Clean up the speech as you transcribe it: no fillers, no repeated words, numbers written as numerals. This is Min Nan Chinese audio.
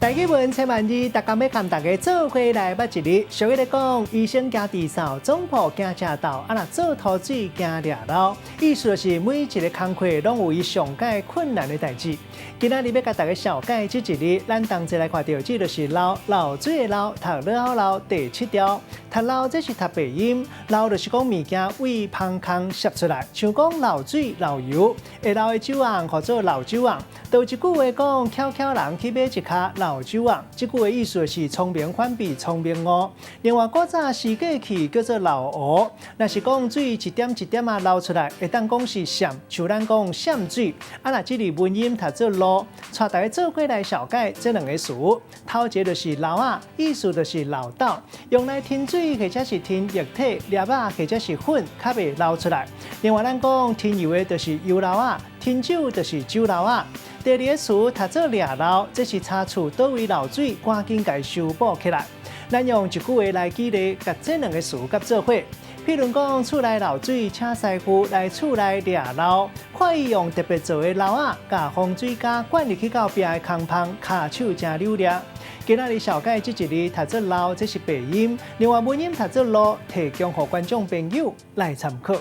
台語文千萬字，逐工欲共大家做伙來捌一字。俗語咧講，醫生驚治嗽，總鋪驚食豆，啊若做塗水驚掠漏。意思就是每一个工課攏有伊上蓋困難的代誌。今仔日欲共大家紹介這一字，咱同齊來看著，這就是漏，漏水的漏，讀了後漏第七調。讀漏這是讀白音，漏就是講物件對芳空泄出來，像講漏水、漏油，會漏的酒甕號做漏酒甕。就一句話講，巧巧人去買一跤漏酒甕，這句話意思是聰明反被聰明誤。另外，古早時過氣叫做漏烏，若是講水一點一點仔流出來，會當講是滲，像咱講滲水。啊，若這字文音讀做露，帶大家做伙來紹介這兩个詞。頭一个就是漏仔，意思就是漏斗，用來盛水或者是盛液體、粒仔或者是粉，較袂流出來。另外，咱講盛油的就是油漏仔，盛酒就是酒漏仔。第二个詞讀做掠漏，這是查厝佗位漏水，趕緊共修補起來。咱用一句話來舉例，共這兩个詞佮做伙。譬如講，厝內漏水，請師傅來厝內掠漏，看伊用特別做的漏仔，共風水膠灌入去到壁的空縫，跤手誠扭掠。今仔日紹介這一字讀做漏，這是白音；另外文音讀做露，提供予觀眾朋友來參考。